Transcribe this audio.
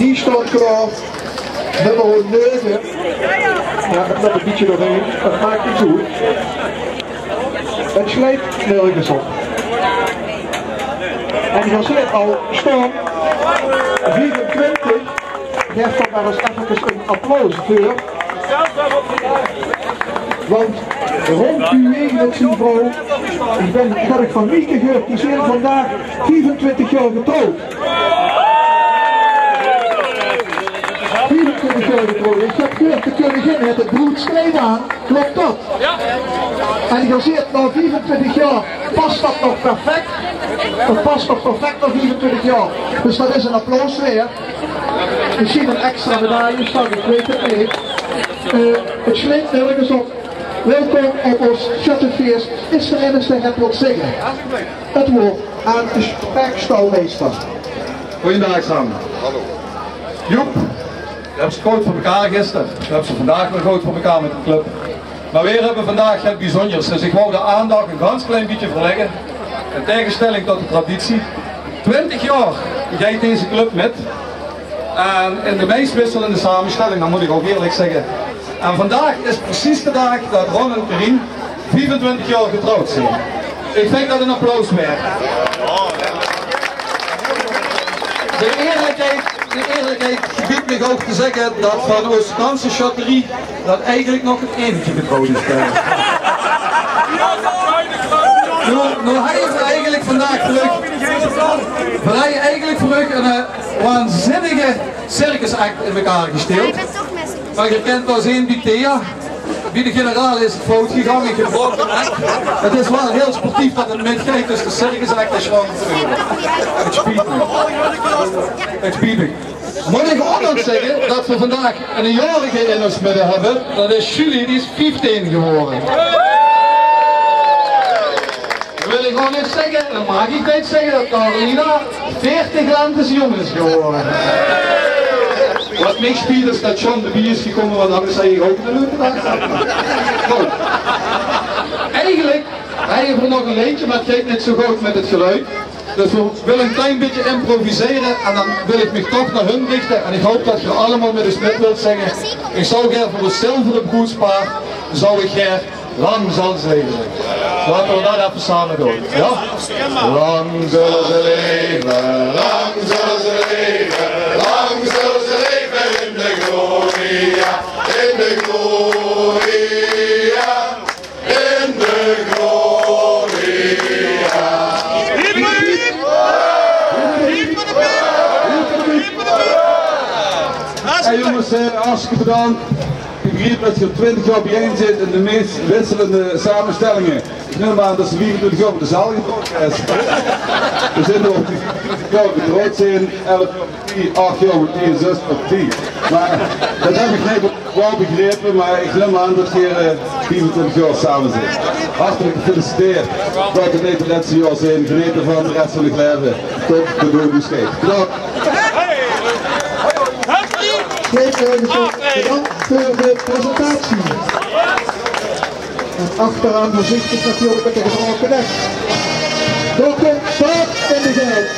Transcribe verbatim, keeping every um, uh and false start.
Die staon klaor. Nummer nege. Ja, det löp ein bietje doorhaer. Det maak neet oet. Het sjleit nörges op. En geer zeet al staon. Viefentwintig. Gaef d'r mer ins efkes ein applaus veur. Want Ron Cué mit zien vrouw, ich bin, det höb ich van Mieke gehuurd, die zeen vandaag viefentwintig jaor getrouwd. Viefentwintig jaor getrouwd. Ich höb gehuurd, de keuningin haet 't broedskleid aan. Klop det? En geer zeet, nao viefentwintig jaor pas det nog perfek. Det pas nog perfek nao viefentwintig jaor. Dus det is ein applaus waerd. Mesjien ein extra medaille, straks, ich weit 't neet. Eh, het sjleit nörges op. Welkom op ós sjöttefees. Is d'r eine dae get wilt zègke? Het waord aan de spraekstalmeister. Goojendaag same. Joep, geer höb 't good veur mekaar gister. Geer höb 't vandaag weer good veur mekaar mit de club. Mer veer höbbe vandaag get bezunjers. Dus ich wou de aandach ein gans klein bietje verlègke. In taegesjtèlling tot de traditie. Twintig jaor geit deze club mit. En in de meis wisselende samesjtèlling, det mót ich ouch ierlik zègke. En vandaag is precies de daag det Ron en Corien viefentwintig jaor getrouwd zeen. Ich vinj det ein applaus waerd. De ierlikheid, de ierlikheid gebiedt mich ouch te zègke det van ós ganse sjötterie det eigelik nog het einige getrouwd is. Noe, noe hawwe veer eigelik vandaag veur uch, veer hawwe eigelik veur uch ein, eh, waanzinnige circusact in mekaar gesjteld. Mer geer kènt waal zeen bie Thea, bie de generaal is het fout gegange, gebraoke nek. Het is waal hieël sportief det het mitgeit, dus de circusact is gewoon. Het spiet mich. Het spiet mich. Mót ich ouch nog zègke det veer vandaag ein jaorige in ós midde höbbe. Det is Julie, die is vieftien gewore. Wil ich ouch nog zègke, det maag ich neet zègke, det Carolina veertig lentes jónk is gewore. Waat mich spiet is det John d'rbie is gekómme, want angers haj ich ouch de leuke daag gehad. Good. Eigelik hawwe veer nog ein leedje, mer het geit neet zo good mit het geluid. Dus veer wille ein klein bietje improvisere en dan wil ich mich toch nao hun richte. En ich haop det geer allemaol mit ós mit wilt zinge. Ich zou gaer veur het zilvere broedspaar, zou ich gaer Lang zal ze leve. Laote veer det effe same doon, jao? Lang zullen ze leven, lang zullen ze leven, lang zullen ze leven in de gloria, in de gloria, in de gloria. Hey jónges, eh, hartstikke bedank. Ich begriep det geer twintig jaor biejein zit in de meis wisselende samesjtèllinge. Ich num aan det ze viefentwintig jaor veur de zaal getrokke is. Veer zeen nog op die viefentwintig jaor getrouwd zeen, elf jaor mit die, ach jaor mit die en zes mit die. Mer det höb ich neet waal begrepe, mer ich num aan det geer, eh, viefentwintig jaor same zit. Hartelik gefeliciteerd. Det het neet de lètste jaor zeen, geneet d'rvan de res van eur laeve. Tot de doead ós sjeidt. Bedank. Bedank veur de presentatie. En achteraan veurzichtig natuurlik mit de gebraoke nek. Dao kump Bart in de geit.